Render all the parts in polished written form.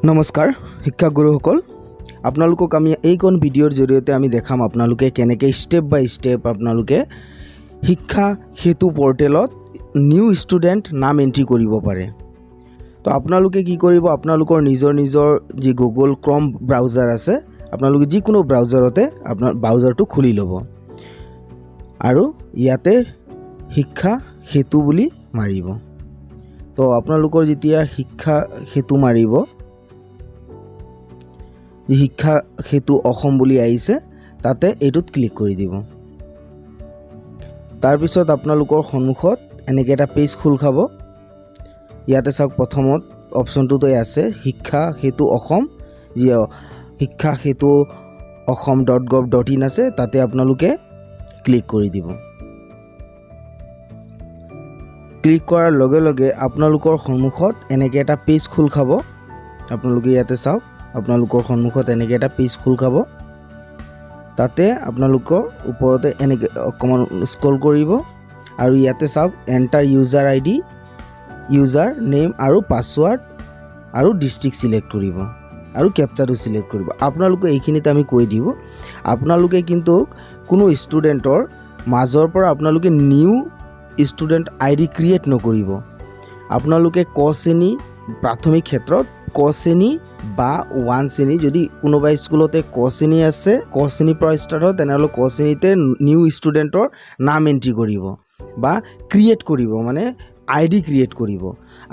নমস্কাৰ শিক্ষাগুৰুসকল, আপোনালোকক আমি এইকণ ভিডিঅ'ৰ জৰিয়তে আমি দেখাম আপোনালোকে কেনেকৈ ষ্টেপ বাই ষ্টেপ আপোনালোকে শিক্ষা সেতু পৰ্টেলত নিউ ষ্টুডেণ্ট নাম এণ্ট্ৰি কৰিব পাৰে। তো আপোনালোকে কি কৰিব, আপোনালোকৰ নিজৰ নিজৰ যি গুগল ক্ৰম ব্ৰাউজাৰ আছে, আপোনালোকে যিকোনো ব্ৰাউজাৰতে আপোনাৰ ব্ৰাউজাৰটো খুলি ল'ব আৰু ইয়াতে শিক্ষা সেতু বুলি মাৰিব। তো আপোনালোকৰ যেতিয়া শিক্ষা সেতু মাৰিব, শিক্ষা সেতু অসম বুলি আহিছে, তাতে এইটোত ক্লিক কৰি দিব। তাৰপিছত আপোনালোকৰ সন্মুখত এনেকৈ এটা পেজ খোল খাব। ইয়াতে চাওক, প্ৰথমত অপশ্যনটোতে আছে শিক্ষা সেতু অসম, যি শিক্ষা সেতু অসম.gov.in আছে, তাতে আপোনালোকে ক্লিক কৰি দিব। ক্লিক কৰাৰ লগে লগে আপোনালোকৰ সন্মুখত এনেকৈ এটা পেজ খোল খাব। আপোনালোকে ইয়াতে চাওক, আপোনালোকৰ সন্মুখত এনেকৈ এটা পেজ খোল খাব। তাতে আপোনালোকৰ ওপৰতে এনেকৈ অকণমান স্ক্ৰল কৰিব আৰু ইয়াতে চাওক, enter user ID, user name আৰু পাছৱাৰ্ড আৰু ডিষ্ট্ৰিক্ট চিলেক্ট কৰিব আৰু কেপচাৰটো চিলেক্ট কৰিব। আপোনালোকে এইখিনিতে আমি কৈ দিওঁ, আপোনালোকে কিন্তু কোনো ষ্টুডেণ্টৰ মাজৰ পৰা আপোনালোকে নিউ ষ্টুডেণ্ট আইডি ক্ৰিয়েট নকৰিব। আপোনালোকে ক শ্ৰেণী, প্ৰাথমিক ক্ষেত্ৰত ক শ্ৰেণী বা ওৱান শ্ৰেণী, যদি কোনোবা স্কুলতে ক শ্ৰেণী আছে, ক শ্ৰেণীৰ পৰা ষ্টাৰ্ট হয়, তেনেহ'লে ক শ্ৰেণীতে নিউ ষ্টুডেণ্টৰ নাম এণ্ট্ৰি কৰিব বা ক্ৰিয়েট কৰিব, মানে আইডি ক্ৰিয়েট কৰিব।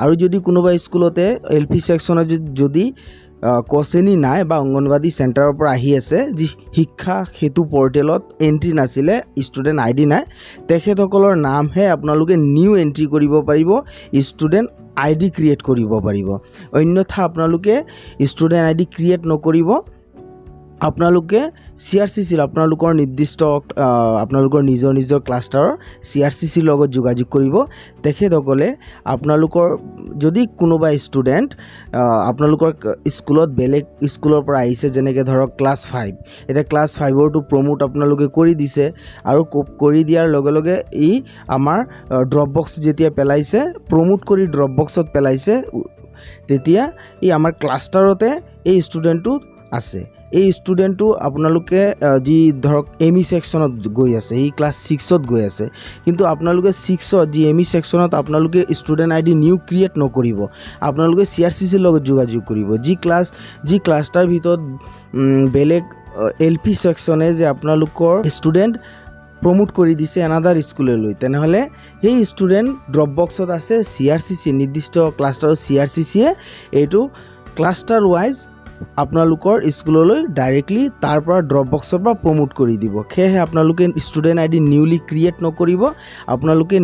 আৰু যদি কোনোবা স্কুলতে এল পি ছেকশ্যনত যদি ক শ্ৰেণী নাই বা অংগনবাদী চেণ্টাৰৰ পৰা আহি আছে, যি শিক্ষা সেতু পৰ্টেলত এণ্ট্ৰি নাছিলে, ষ্টুডেণ্ট আইডি নাই, তেখেতসকলৰ নামহে আপোনালোকে নিউ এণ্ট্ৰি কৰিব পাৰিব, ষ্টুডেণ্ট আইডি ক্ৰিয়েট কৰিব পাৰিব। অন্যথা আপোনালোকে ষ্টুডেণ্ট আইডি ক্ৰিয়েট নকৰিব। আপোনালোকে চি আৰ চি চিৰ, আপোনালোকৰ নিৰ্দিষ্ট আপোনালোকৰ নিজৰ নিজৰ ক্লাষ্টাৰৰ চি আৰ চি চিৰ লগত যোগাযোগ কৰিব। তেখেতসকলে আপোনালোকৰ যদি কোনোবা ষ্টুডেণ্ট আপোনালোকৰ স্কুলত বেলেগ স্কুলৰ পৰা আহিছে, যেনেকৈ ধৰক ক্লাছ 5, এতিয়া ক্লাছ 5ৰটো প্ৰমোট আপোনালোকে কৰি দিছে আৰু কৰি দিয়াৰ লগে লগে ই আমাৰ ড্ৰপ বক্স যেতিয়া পেলাইছে, প্ৰমোট কৰি ড্ৰপ বক্সত পেলাইছে, তেতিয়া ই আমাৰ ক্লাষ্টাৰতে এই ষ্টুডেণ্টটো আছে। এই ষ্টুডেণ্টটো আপোনালোকে যি ধৰক এম ই ছেকশ্যনত গৈ আছে, সি ক্লাছ 6ত গৈ আছে, কিন্তু আপোনালোকে 6ত যি এম ই ছেকশ্যনত আপোনালোকে ষ্টুডেণ্ট আইডি নিউ ক্ৰিয়েট নকৰিব। আপোনালোকে চি আৰ চি চিৰ লগত যোগাযোগ কৰিব। যি ক্লাষ্টাৰ ভিতৰত বেলেগ এল পি ছেকশ্যনে যে আপোনালোকৰ ষ্টুডেণ্ট প্ৰমোট কৰি দিছে এনাডাৰ স্কুললৈ, তেনেহ'লে সেই ষ্টুডেণ্ট ড্ৰপ বক্সত আছে, চি আৰ চি চি, নিৰ্দিষ্ট ক্লাষ্টাৰৰ চি আৰ চি চিয়ে এইটো ক্লাষ্টাৰ ৱাইজ আপোনালোকৰ স্কুললৈ ডাইৰেক্টলি তাৰ পৰা ড্ৰপ বক্সৰ পৰা প্ৰমোট কৰি দিব। সেয়েহে আপোনালোকে ষ্টুডেণ্ট আইডি নিউলি ক্ৰিয়েট নকৰিব। আপোনালোকে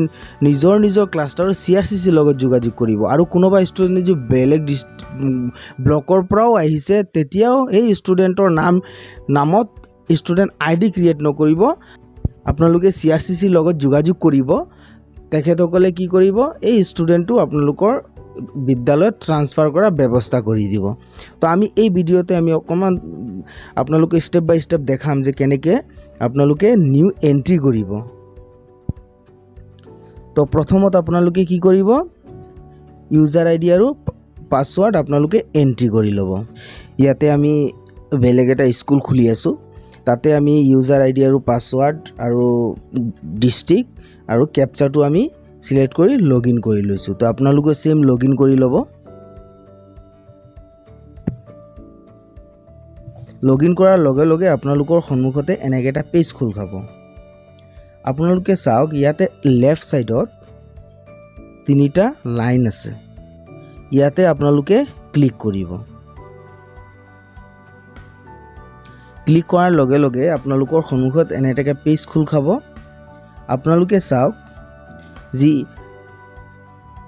নিজৰ নিজৰ ক্লাষ্টাৰৰ চি আৰ চি চিৰ লগত যোগাযোগ কৰিব। আৰু কোনোবা ষ্টুডেণ্টে যদি বেলেগ ব্লকৰ পৰাও আহিছে, তেতিয়াও এই ষ্টুডেণ্টৰ নামত ষ্টুডেণ্ট আইডি ক্ৰিয়েট নকৰিব। আপোনালোকে চি আৰ চি চিৰ লগত যোগাযোগ কৰিব। তেখেতসকলে কি কৰিব, এই ষ্টুডেণ্টটো আপোনালোকৰ বিদ্যালয়ত ট্ৰান্সফাৰ কৰাৰ ব্যৱস্থা কৰি দিব। তো আমি এই ভিডিঅ'তে আমি অকণমান আপোনালোকে ষ্টেপ বাই ষ্টেপ দেখাম যে কেনেকৈ আপোনালোকে নিউ এণ্ট্ৰি কৰিব। তো প্ৰথমত আপোনালোকে কি কৰিব, ইউজাৰ আইডি আৰু পাছৱাৰ্ড আপোনালোকে এণ্ট্ৰি কৰি ল'ব। ইয়াতে আমি বেলেগ এটা স্কুল খুলি আছোঁ। তাতে আমি ইউজাৰ আইডি আৰু পাছৱাৰ্ড আৰু ডিষ্ট্ৰিক্ট আৰু কেপচাৰটো আমি চিলেক্ট কৰি লগ ইন কৰি লৈছোঁ। তো আপোনালোকে ছেইম লগ ইন কৰি ল'ব। লগ ইন কৰাৰ লগে লগে আপোনালোকৰ সন্মুখতে এনেকৈ এটা পেজ খোল খাব। আপোনালোকে চাওক, ইয়াতে লেফ্ট ছাইডত তিনিটা লাইন আছে, ইয়াতে আপোনালোকে ক্লিক কৰিব। ক্লিক কৰাৰ লগে লগে আপোনালোকৰ সন্মুখত এনে এটাকে পেজ খোল খাব। আপোনালোকে চাওক, যি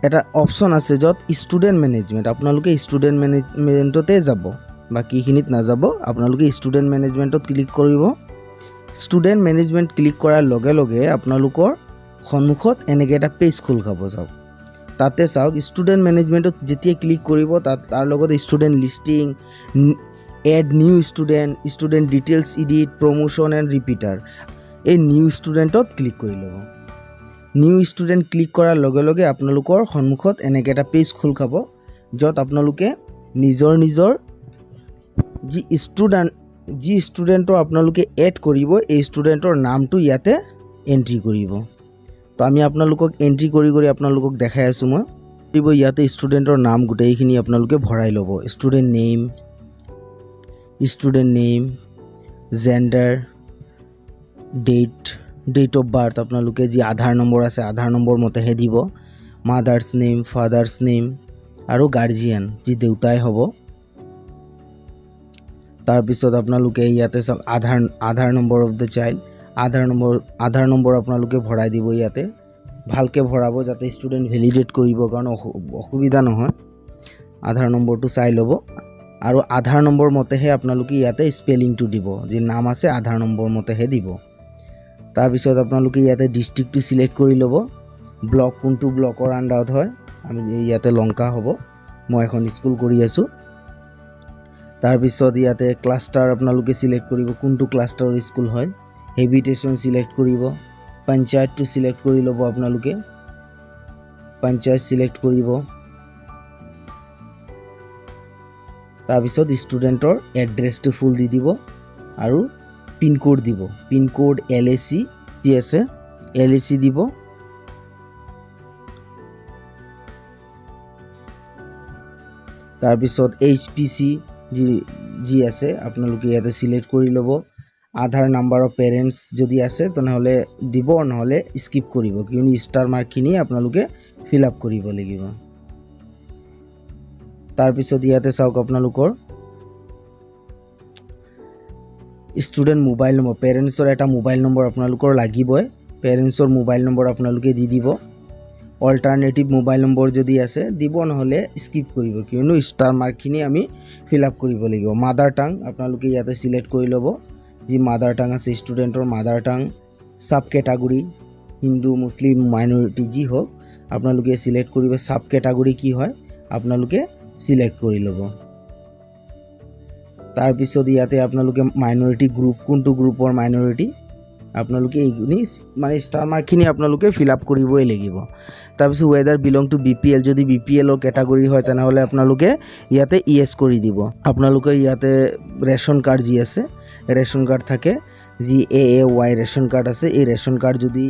এটা অপশ্যন আছে য'ত ষ্টুডেণ্ট মেনেজমেণ্ট, আপোনালোকে ষ্টুডেণ্ট মেনেজমেণ্টতে যাব, বাকীখিনিত নাযাব। আপোনালোকে ষ্টুডেণ্ট মেনেজমেণ্টত ক্লিক কৰিব। ষ্টুডেণ্ট মেনেজমেণ্ট ক্লিক কৰাৰ লগে লগে আপোনালোকৰ সন্মুখত এনেকৈ এটা পেজ খোল খাব। যাওক, তাতে চাওক, ষ্টুডেণ্ট মেনেজমেণ্টত যেতিয়া ক্লিক কৰিব, তাত তাৰ লগত student listing, add new student, student details edit, promotion and repeater, এই নিউ ষ্টুডেণ্টত ক্লিক কৰি ল'ব। নিউ ষ্টুডেণ্ট ক্লিক কৰাৰ লগে লগে আপোনালোকৰ সন্মুখত এনেকৈ এটা পেজ খোল খাব, য'ত আপোনালোকে নিজৰ নিজৰ যি ষ্টুডেণ্টৰ আপোনালোকে এড কৰিব, এই ষ্টুডেণ্টৰ নামটো ইয়াতে এণ্ট্ৰি কৰিব। তো আমি আপোনালোকক এণ্ট্ৰি কৰি কৰি আপোনালোকক দেখাই আছোঁ মই। দিব ইয়াতে ষ্টুডেণ্টৰ নাম গোটেইখিনি আপোনালোকে ভৰাই ল'ব। Student name, gender, date of birth, আপোনালোকে যি আধাৰ নম্বৰ আছে, আধাৰ নম্বৰ মতেহে দিব। মাদাৰ্ছ নেম, ফাদাৰ্ছ নেম আৰু গাৰ্জিয়ান, যি দেউতাই হ'ব। তাৰপিছত আপোনালোকে ইয়াতে চাওক, আধাৰ number of the child, Aadhaar number আপোনালোকে ভৰাই দিব ইয়াতে। ভালকৈ ভৰাব, যাতে ষ্টুডেণ্ট ভেলিডেট কৰিবৰ কাৰণে অসুবিধা নহয়। আধাৰ নম্বৰটো চাই ল'ব আৰু আধাৰ নম্বৰ মতেহে আপোনালোকে ইয়াতে স্পেলিংটো দিব। যি নাম আছে, আধাৰ নম্বৰ মতেহে দিব। তাৰপিছত আপোনালোকে ইয়াতে ডিষ্ট্ৰিক্টটো চিলেক্ট কৰি ল'ব, ব্লক, কোনটো ব্লকৰ আণ্ডাৰত হয়। আমি ইয়াতে লংকা হ'ব, মই এখন স্কুল কৰি আছোঁ। তাৰপিছত ইয়াতে ক্লাষ্টাৰ আপোনালোকে চিলেক্ট কৰিব, কোনটো ক্লাষ্টাৰৰ স্কুল হয়। হেবিটেশ্যন চিলেক্ট কৰিব, পঞ্চায়তটো চিলেক্ট কৰি ল'ব আপোনালোকে, পঞ্চায়ত চিলেক্ট কৰিব। তাৰপিছত ষ্টুডেণ্টৰ এড্ৰেছটো ফুল দি দিব আৰু পিনক'ড দিব। পিনক'ড এলএচি যি আছে, এলএচি দিব। তাৰপিছত এইচপিচি যি যি আছে, আপোনালোকে ইয়াতে চিলেক্ট কৰি ল'ব। আধাৰ নাম্বাৰ অফ পেৰেণ্টছ যদি আছে, তেনেহ'লে দিব, নহ'লে স্কিপ কৰিব, কিয়নো ষ্টাৰ মাৰ্কখিনি আপোনালোকে ফিল আপ কৰিব লাগিব। তাৰপিছত ইয়াতে চাওক, আপোনালোকৰ ষ্টুডেণ্ট মোবাইল নম্বৰ, পেৰেণ্টছৰ এটা মোবাইল নম্বৰ আপোনালোকৰ লাগিবই। পেৰেণ্টছৰ মোবাইল নম্বৰ আপোনালোকে দি দিব। অল্টাৰনেটিভ মোবাইল নম্বৰ যদি আছে দিব, নহ'লে স্কিপ কৰিব, কিয়নো ষ্টাৰ মাৰ্কখিনি আমি ফিল আপ কৰিব লাগিব। মাদাৰ টাং আপোনালোকে ইয়াতে চিলেক্ট কৰি ল'ব, যি মাদাৰ টাং আছে ষ্টুডেণ্টৰ মাদাৰ টাং। চাব কেটাগৰী, হিন্দু, মুছলিম, মাইনৰিটি যি হওক, আপোনালোকে চিলেক্ট কৰিব। চাব কেটাগৰী কি হয়, আপোনালোকে চিলেক্ট কৰি ল'ব। তাৰপিছত ইয়াতে আপোনালোকে মাইনৰিটি গ্ৰুপ, কোনটো গ্ৰুপৰ মাইনৰিটি, আপোনালোকে এইখিনি মানে ষ্টাৰ মাৰ্কখিনি আপোনালোকে ফিল আপ কৰিবই লাগিব। তাৰপিছত ৱেডাৰ বিলং টু বিপিএল, যদি বিপিএলৰ কেটাগৰী হয়, তেনেহ'লে আপোনালোকে ইয়াতে য়েছ কৰি দিব। আপোনালোকে ইয়াতে ৰেচন কাৰ্ড যি আছে, ৰেচন কাৰ্ড থাকে, যি এএৱাই ৰেচন কাৰ্ড আছে, এই ৰেচন কাৰ্ড যদি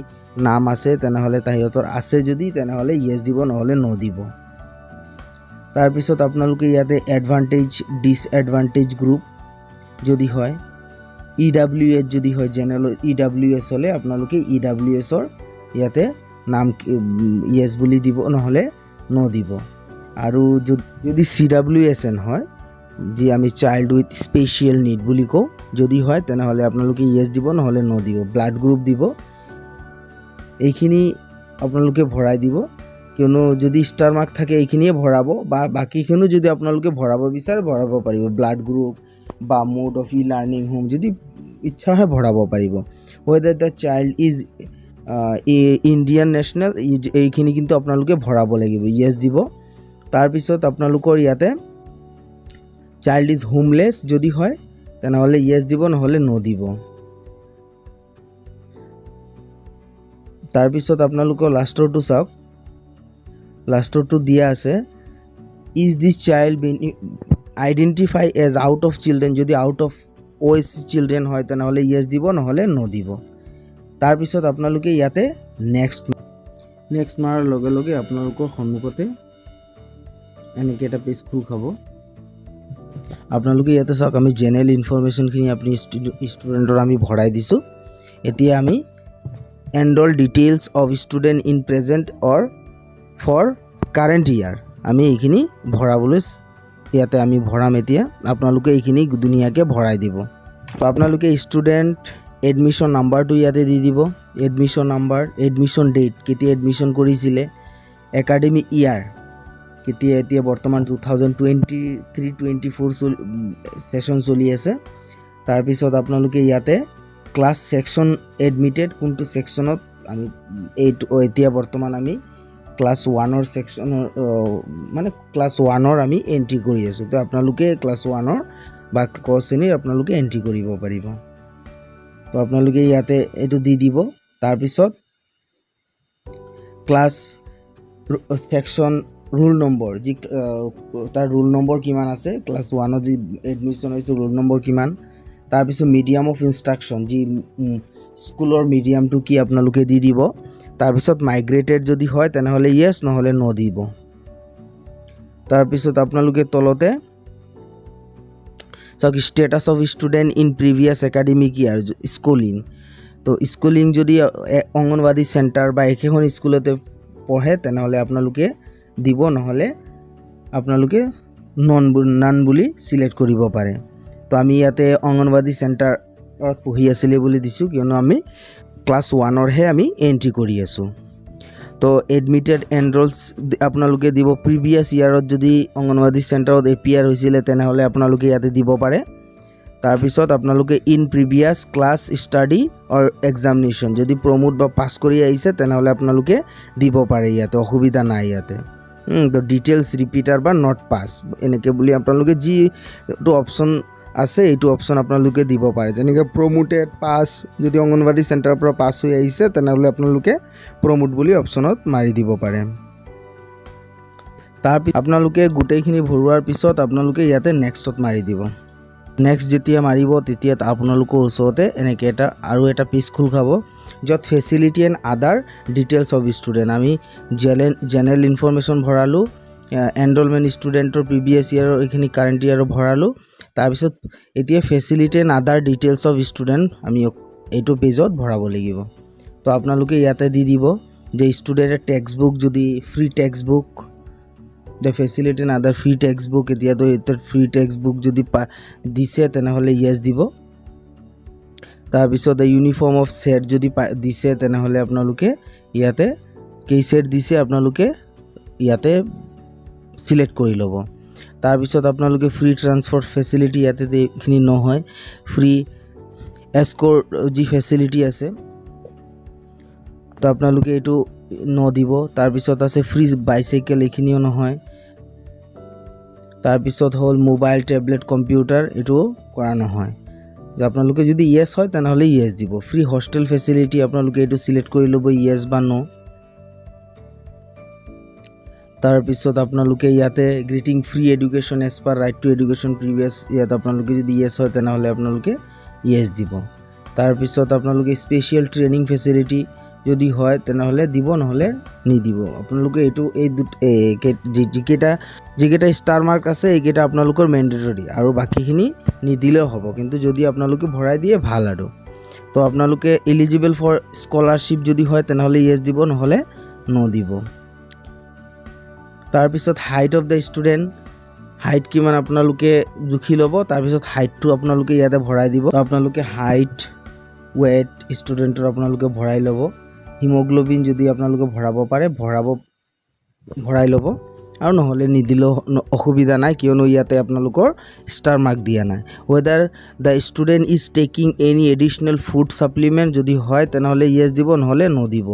নাম আছে, তেনেহ'লে তাহাঁতৰ আছে যদি, তেনেহ'লে য়েছ দিব, নহ'লে ন দিব। তাৰপিছত আপোনালোকে ইয়াতে এডভান্টেজ, ডিছএডভান্টেজ গ্ৰুপ যদি হয়, ইডাব্লিউ এছ যদি হয়, জেনেৰেল ইডাব্লিউ এছ হ'লে আপোনালোকে ইডাব্লিউ এছৰ ইয়াতে নাম য়েছ বুলি দিব, নহ'লে ন দিব। আৰু যদি চিডাব্লিউ এছ এন হয়, যি আমি চাইল্ড উইথ স্পেচিয়েল নিড বুলি কওঁ, যদি হয়, তেনেহ'লে আপোনালোকে য়েছ দিব, নহ'লে ন দিব। ব্লাড গ্ৰুপ দিব। এইখিনি আপোনালোকে ভৰাই দিব, কিয়নো যদি ষ্টাৰ মাৰ্ক থাকে, এইখিনিয়ে ভৰাব বা বাকীখিনিও যদি আপোনালোকে ভৰাব বিচাৰে, ভৰাব পাৰিব। ব্লাড গ্ৰুপ বা mode of e-learning home যদি ইচ্ছা হয়, ভৰাব পাৰিব। Whether the child is Indian national, এইখিনি কিন্তু আপোনালোকে ভৰাব লাগিব, য়েছ দিব। তাৰপিছত আপোনালোকৰ ইয়াতে চাইল্ড is homeless যদি হয়, তেনেহ'লে য়েছ দিব, নহ'লে ন দিব। তাৰপিছত আপোনালোকৰ লাষ্টৰটো চাওক। লাষ্টৰটো দিয়া আছে, is this child been identify as out of children? যদি আউট অফ অ'এছচি চিলড্ৰেন হয়, তেনেহ'লে য়েছ দিব, নহ'লে ন দিব। তাৰপিছত আপোনালোকে ইয়াতে নেক্সট নেক্সট মাৰাৰ লগে লগে আপোনালোকৰ সন্মুখতে এনেকৈ এটা পেজ খোল খাব। আপোনালোকে ইয়াতে চাওক, আমি জেনেৰেল ইনফৰমেশ্যনখিনি আপুনি ষ্টুডেণ্টৰ আমি ভৰাই দিছোঁ। এতিয়া আমি enrol details of student in present or for current year, আমি এইখিনি ভৰাবলৈ ইয়াতে আমি ভৰাম। এতিয়া আপোনালোকে এইখিনি ধুনীয়াকৈ ভৰাই দিব। তো আপোনালোকে ষ্টুডেণ্ট এডমিশ্যন নাম্বাৰটো ইয়াতে দি দিব, এডমিশ্যন নাম্বাৰ, এডমিশ্যন ডেট, কেতিয়া এডমিশ্যন কৰিছিলে, একাডেমিক ইয়াৰ কেতিয়া। এতিয়া বৰ্তমান 2023-24 চলি ছেশ্যন চলি আছে। তাৰপিছত আপোনালোকে ইয়াতে ক্লাছ ছেকশ্যন এডমিটেড, কোনটো ছেকশ্যনত আমি এইটো এতিয়া বৰ্তমান আমি ক্লাছ ওৱানৰ ছেকশ্যনৰ, মানে ক্লাছ ওৱানৰ আমি এণ্ট্ৰি কৰি আছোঁ। তো আপোনালোকে ক্লাছ ওৱানৰ বা ক শ্ৰেণীৰ আপোনালোকে এণ্ট্ৰি কৰিব পাৰিব। তো আপোনালোকে ইয়াতে এইটো দি দিব। তাৰপিছত ক্লাছ ছেকশ্যন ৰোল নম্বৰ, যি তাৰ ৰোল নম্বৰ কিমান আছে, ক্লাছ ওৱানত যি এডমিশ্যন হৈছে ৰোল নম্বৰ কিমান। তাৰপিছত মিডিয়াম অফ ইনষ্ট্ৰাকশ্যন, যি স্কুলৰ মিডিয়ামটো কি আপোনালোকে দি দিব। তাৰপিছত মাইগ্ৰেটেড যদি হয় তেনেহ'লে য়েছ, নহ'লে ন' দিব। তাৰপিছত আপোনালোকে তলতে চাওক, status of student in previous academic year schooling। তো স্কুলিং যদি অংগনবাদী চেণ্টাৰ বা একেখন স্কুলতে পঢ়ে তেনেহ'লে আপোনালোকে দিব, নহ'লে আপোনালোকে নান বুলি চিলেক্ট কৰিব পাৰে। তো আমি ইয়াতে অংগনবাদী চেণ্টাৰত পঢ়ি আছিলে বুলি দিছোঁ, কিয়নো আমি ক্লাছ ওৱানৰহে আমি এণ্ট্ৰি কৰি আছোঁ। তো এডমিটেড এনৰলছ আপোনালোকে দিব। প্ৰিভিয়াছ ইয়াৰত যদি অংগনবাদী চেণ্টাৰত এপিয়াৰ হৈছিলে তেনেহ'লে আপোনালোকে ইয়াতে দিব পাৰে। তাৰপিছত আপোনালোকে in previous class study or examination যদি প্ৰমোট বা পাছ কৰি আহিছে তেনেহ'লে আপোনালোকে দিব পাৰে ইয়াতে, অসুবিধা নাই ইয়াতে। তো ডিটেইলছ ৰিপিটাৰ বা not পাছ এনেকৈ বুলি আপোনালোকে যিটো অপশ্যন আছে এইটো অপশ্যন আপোনালোকে দিব পাৰে। যেনেকৈ প্ৰমোটেড, পাছ, যদি অংগনবাদী চেণ্টাৰৰ পৰা পাছ হৈ আহিছে তেনেহ'লে আপোনালোকে প্ৰমোট বুলি অপশ্যনত মাৰি দিব পাৰে। তাৰপিছত আপোনালোকে গোটেইখিনি ভৰোৱাৰ পিছত আপোনালোকে ইয়াতে নেক্সটত মাৰি দিব। নেক্সট যেতিয়া মাৰিব তেতিয়া আপোনালোকৰ ওচৰতে এনেকৈ এটা আৰু এটা পেজ খোল খাব, য'ত facility and other details of student। আমি জেনেৰেল ইনফৰমেশ্যন ভৰালোঁ, এনৰলমেণ্ট ষ্টুডেণ্টৰ প্ৰিভিয়াছ ইয়েৰৰ এইখিনি কাৰেণ্ট ইয়েৰৰ ভৰালোঁ। তাৰপিছত এতিয়া facility and other details of student আমি এইটো পেজত ভৰাব লাগিব। তো আপোনালোকে ইয়াতে দি দিব যে ষ্টুডেণ্টে টেক্সট বুক যদি free text book, the facility and other free text book, এতিয়াতো এতিয়া ফ্ৰী টেক্সট বুক যদি দিছে তেনেহ'লে য়েছ দিব। তাৰপিছত ইউনিফৰ্ম অফ ছেট যদি দিছে তেনেহ'লে আপোনালোকে ইয়াতে কেই ছেট দিছে আপোনালোকে ইয়াতে চিলেক্ট কৰি ল'ব। তাৰপিছত আপোনালোকে ফ্ৰী ট্ৰান্সপৰ্ট ফেচিলিটি ইয়াতে এইখিনি নহয়, ফ্ৰী এস্কৰ্ট যি ফেচিলিটি আছে তো আপোনালোকে এইটো ন দিব। তাৰপিছত আছে ফ্ৰী বাইচাইকেল, এইখিনিও নহয়। তাৰপিছত হ'ল মোবাইল, টেবলেট, কম্পিউটাৰ, এইটো কৰা নহয়। যে আপোনালোকে যদি য়েছ হয় তেনেহ'লে য়েছ দিব। ফ্ৰী হোষ্টেল ফেচিলিটি আপোনালোকে এইটো চিলেক্ট কৰি ল'ব, য়েছ বা ন'। তাৰপিছত আপোনালোকে ইয়াতে getting free education as per right to education previous, ইয়াত আপোনালোকে যদি য়েছ হয় তেনেহ'লে আপোনালোকে য়েছ দিব। তাৰপিছত আপোনালোকে স্পেচিয়েল ট্ৰেইনিং ফেচিলিটি যদি হয় তেনেহ'লে দিব, নহ'লে নিদিব। আপোনালোকে এইটো এই যিকেইটা ষ্টাৰ মাৰ্ক আছে এইকেইটা আপোনালোকৰ মেণ্ডেটৰী আৰু বাকীখিনি নিদিলেও হ'ব, কিন্তু যদি আপোনালোকে ভৰাই দিয়ে ভাল আৰু। তো আপোনালোকে এলিজিবল ফৰ স্কলাৰশ্বিপ যদি হয় তেনেহ'লে য়েছ দিব, নহ'লে ন' দিব। তাৰপিছত height of the student, height কিমান আপোনালোকে জুখি ল'ব। তাৰপিছত হাইটটো আপোনালোকে ইয়াতে ভৰাই দিব। তো আপোনালোকে হাইট, ৱেইট ষ্টুডেণ্টৰ আপোনালোকে ভৰাই ল'ব। হিমগ্ল'বিন যদি আপোনালোকে ভৰাব পাৰে ভৰাই ল'ব আৰু নহ'লে নিদিলেও অসুবিধা নাই, কিয়নো ইয়াতে আপোনালোকৰ ষ্টাৰ মাৰ্ক দিয়া নাই। Whether the student is taking any additional food supplement যদি হয় তেনেহ'লে য়েছ দিব, নহ'লে ন' দিব।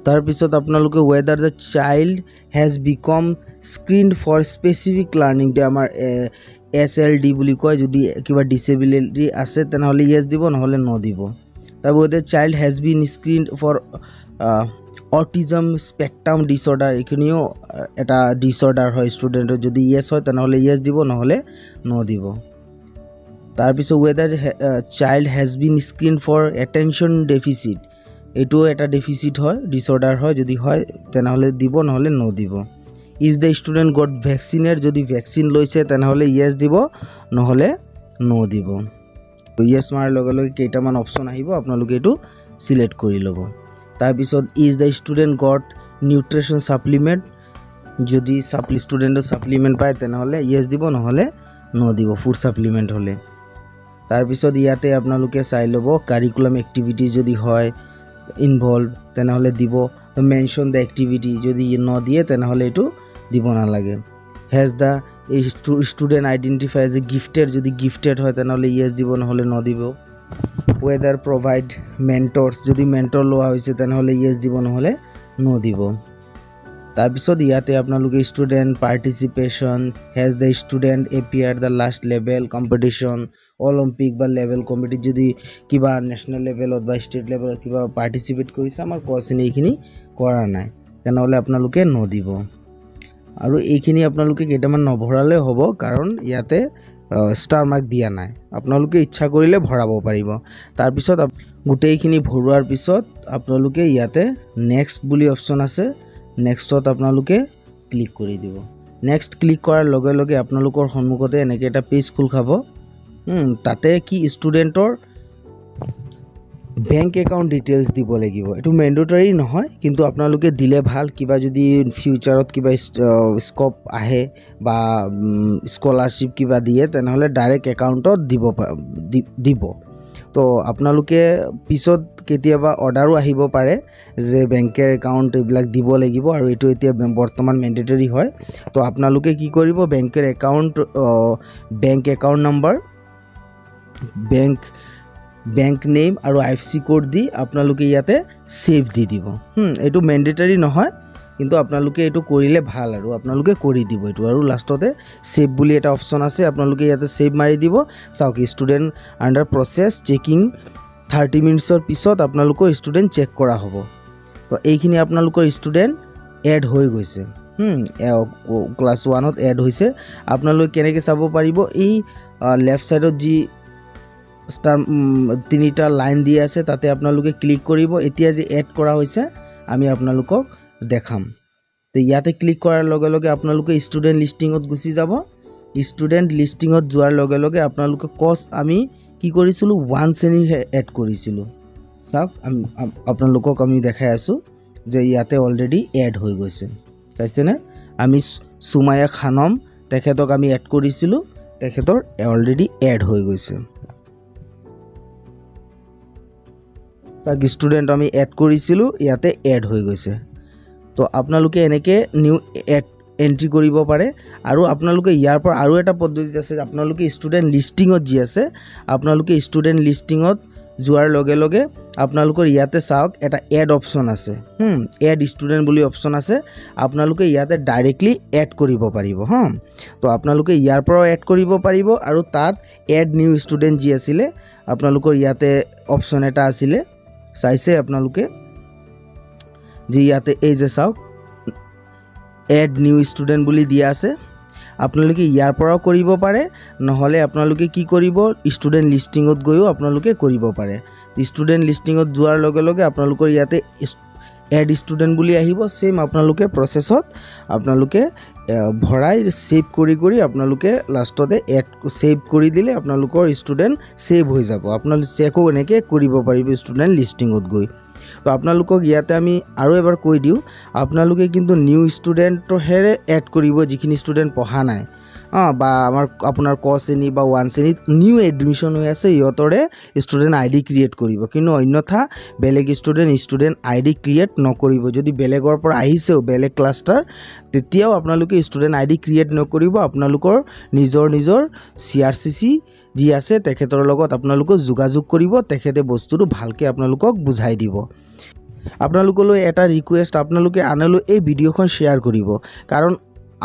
তাৰপিছত আপোনালোকে whether the child has become screen for specific learning, আমাৰ এছএলডি বুলি কয়, যদি কিবা ডিচেবিলিটি আছে তেনেহ'লে য়েছ দিব, নহ'লে ন' দিব। তাৰপিছত whether child has been screen for autism spectrum disorder, এইখিনিও এটা ডিছঅৰ্ডাৰ হয় ষ্টুডেণ্টৰ, যদি য়েছ হয় তেনেহ'লে য়েছ দিব, নহ'লে ন' দিব। তাৰপিছত whether child has been screen for attention deficit, এইটোও এটা ডেফিচিট হয়, ডিছঅৰ্ডাৰ হয়, যদি হয় তেনেহ'লে দিব, নহ'লে ন' দিব। Is the student got vaccinate, যদি ভেকচিন লৈছে তেনেহ'লে য়েছ দিব, নহ'লে ন' দিব। য়েছ মাৰাৰ লগে লগে কেইটামান অপশ্যন আহিব, আপোনালোকে এইটো চিলেক্ট কৰি ল'ব। তাৰপিছত is the student got nutrition supplement, যদি ষ্টুডেণ্টে ছাপ্লিমেণ্ট পায় তেনেহ'লে য়েছ দিব, নহ'লে ন' দিব ফুড ছাপ্লিমেণ্ট হ'লে। তাৰপিছত ইয়াতে আপোনালোকে চাই ল'ব কাৰিকুলাম এক্টিভিটি যদি হয় ইনভলভ তেনেহ'লে দিব, মেনশ্যন the activity যদি নদিয়ে তেনেহ'লে এইটো দিব নালাগে। Has the student identify as a gifted, যদি গিফটেড হয় তেনেহ'লে য়েছ দিব, নহ'লে ন দিব। ৱেদাৰ প্ৰভাইড মেণ্টৰ্ছ, যদি মেণ্টৰ লোৱা হৈছে তেনেহ'লে য়েছ দিব, নহ'লে ন দিব। তাৰপিছত ইয়াতে আপোনালোকে student participation, has the student appear the last level competition, Olympic বা লেভেল কম্পিটিশ্যন, যদি কিবা নেশ্যনেল লেভেলত বা ষ্টেট লেভেলত কিবা পাৰ্টিচিপেট কৰিছে, আমাৰ ক শ্ৰেণী এইখিনি কৰা নাই। তেনেহ'লে আপোনালোকে ন' দিব। আৰু এইখিনি আপোনালোকে কেইটামান নভৰালেও হ'ব, কাৰণ ইয়াতে ষ্টাৰ মাৰ্ক দিয়া নাই। আপোনালোকে ইচ্ছা কৰিলে ভৰাব পাৰিব। তাৰপিছত গোটেইখিনি ভৰোৱাৰ পিছত আপোনালোকে ইয়াতে নেক্সট বুলি অপশ্যন আছে, নেক্সটত আপোনালোকে ক্লিক কৰি দিব। নেক্সট ক্লিক কৰাৰ লগে লগে আপোনালোকৰ সন্মুখতে এনেকৈ এটা পেজ খোল খাব। তাতে কি ষ্টুডেণ্টৰ বেংক একাউণ্ট ডিটেইলছ দিব লাগিব। এইটো মেণ্ডেটৰী নহয়, কিন্তু আপোনালোকে দিলে ভাল। কিবা যদি ফিউচাৰত কিবা স্কপ আহে বা স্কলাৰশ্বিপ কিবা দিয়ে, তেনেহ'লে ডাইৰেক্ট একাউণ্টত দিব। তো আপোনালোকে পিছত কেতিয়াবা অৰ্ডাৰো আহিব পাৰে যে বেংকৰ একাউণ্ট এইবিলাক দিব লাগিব, আৰু এইটো এতিয়া বৰ্তমান মেণ্ডেটৰী হয়। তো আপোনালোকে কি কৰিব, বেংকৰ account, bank account number, bank name আৰু আই এফ চি কোড দি আপোনালোকে ইয়াতে ছেভ দি দিব। এইটো মেণ্ডেটৰী নহয়, কিন্তু আপোনালোকে এইটো কৰিলে ভাল আৰু আপোনালোকে কৰি দিব এইটো। আৰু লাষ্টতে ছেভ বুলি এটা অপশ্যন আছে, আপোনালোকে ইয়াতে ছেভ মাৰি দিব। চাওক, ষ্টুডেণ্ট আণ্ডাৰ প্ৰচেছ চেকিং, 30 মিনিটছৰ পিছত আপোনালোকৰ ষ্টুডেণ্ট চেক কৰা হ'ব। তো এইখিনি আপোনালোকৰ ষ্টুডেণ্ট এড হৈ গৈছে। ক্লাছ ওৱানত এড হৈছে। আপোনালোকে কেনেকৈ চাব পাৰিব? এই লেফ্ট ছাইডত যি ষ্টাৰ তিনিটা লাইন দি আছে, তাতে আপোনালোকে ক্লিক কৰিব। এতিয়া যি এড কৰা হৈছে, আমি আপোনালোকক দেখাম। তো ইয়াতে ক্লিক কৰাৰ লগে লগে আপোনালোকে ষ্টুডেণ্ট লিষ্টিঙত গুচি যাব। ষ্টুডেণ্ট লিষ্টিঙত যোৱাৰ লগে লগে আপোনালোকে কচ আমি কি কৰিছিলোঁ? ওৱান শ্ৰেণীৰহে এড কৰিছিলোঁ। চাওক, আমি আপোনালোকক আমি দেখাই আছোঁ যে ইয়াতে অলৰেডি এড হৈ গৈছে। চাইছেনে? আমি সুমায়া খানম, তেখেতক আমি এড কৰিছিলোঁ, তেখেতৰ অলৰেডি এড হৈ গৈছে। চাওক, ষ্টুডেণ্ট আমি এড কৰিছিলোঁ, ইয়াতে এড হৈ গৈছে। তো আপোনালোকে এনেকৈ নিউ এড এণ্ট্ৰি কৰিব পাৰে। আৰু আপোনালোকে ইয়াৰ পৰা আৰু এটা পদ্ধতিত আছে, আপোনালোকে ষ্টুডেণ্ট লিষ্টিঙত যি আছে, আপোনালোকে ষ্টুডেণ্ট লিষ্টিঙত যোৱাৰ লগে লগে আপোনালোকৰ ইয়াতে চাওক, এটা এড অপশ্যন আছে। এড ষ্টুডেণ্ট বুলি অপশ্যন আছে। আপোনালোকে ইয়াতে ডাইৰেক্টলি এড কৰিব পাৰিব। তো আপোনালোকে ইয়াৰ পৰাও এড কৰিব পাৰিব আৰু তাত এড নিউ ষ্টুডেণ্ট যি আছিলে, আপোনালোকৰ ইয়াতে অপশ্যন এটা আছিলে, চাইছে আপোনালোকে যি ইয়াতে এই যে চাওক, এড নিউ ষ্টুডেণ্ট বুলি দিয়া আছে। আপোনালোকে ইয়াৰ পৰাও কৰিব পাৰে, নহ'লে আপোনালোকে কি কৰিব, ষ্টুডেণ্ট লিষ্টিঙত গৈও আপোনালোকে কৰিব পাৰে। ষ্টুডেণ্ট লিষ্টিঙত যোৱাৰ লগে লগে আপোনালোকৰ ইয়াতে এড ষ্টুডেণ্ট বুলি আহিব। ছেইম আপোনালোকে প্ৰচেছত আপোনালোকে ভৰাই ছেভ কৰি কৰি আপোনালোকে লাষ্টতে এড ছেভ কৰি দিলে আপোনালোকৰ ষ্টুডেণ্ট ছেভ হৈ যাব। আপোনালোকে চেকো এনেকৈ কৰিব পাৰিব ষ্টুডেণ্ট লিষ্টিঙত গৈ। তো আপোনালোকক ইয়াতে আমি আৰু এবাৰ কৈ দিওঁ, আপোনালোকে কিন্তু নিউ ষ্টুডেণ্টৰহে এড কৰিব, যিখিনি ষ্টুডেণ্ট পঢ়া নাই বা আমাৰ আপোনাৰ ক শ্ৰেণী বা ওৱান শ্ৰেণীত নিউ এডমিশ্যন হৈ আছে, সিহঁতৰে ষ্টুডেণ্ট আই ডি ক্ৰিয়েট কৰিব। কিন্তু অন্যথা বেলেগ ষ্টুডেণ্ট আই ডি ক্ৰিয়েট নকৰিব। যদি বেলেগৰ পৰা আহিছেও, বেলেগ ক্লাষ্টাৰ, তেতিয়াও আপোনালোকে ষ্টুডেণ্ট আই ডি ক্ৰিয়েট নকৰিব। আপোনালোকৰ নিজৰ নিজৰ চি আৰ চি চি যি আছে, তেখেতৰ লগত আপোনালোকে যোগাযোগ কৰিব, তেখেতে বস্তুটো ভালকৈ আপোনালোকক বুজাই দিব। আপোনালোকলৈ এটা ৰিকুৱেষ্ট, আপোনালোকে আনলৈ এই ভিডিঅ'খন শ্বেয়াৰ কৰিব, কাৰণ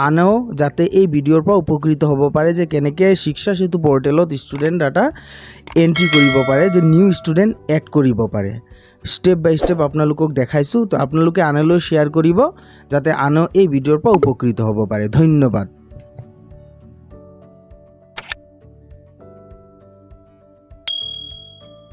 আনেও যাতে এই ভিডিঅ'ৰ পৰা উপকৃত হ'ব পাৰে যে কেনেকৈ শিক্ষা সেতু পৰ্টেলত ষ্টুডেণ্ট ডাটা এণ্ট্ৰি কৰিব পাৰে, যে নিউ ষ্টুডেণ্ট এড কৰিব পাৰে। ষ্টেপ বাই ষ্টেপ আপোনালোকক দেখাইছোঁ। তো আপোনালোকে আনলৈ শ্বেয়াৰ কৰিব, যাতে আনেও এই ভিডিঅ'ৰ পৰা উপকৃত হ'ব পাৰে। ধন্যবাদ।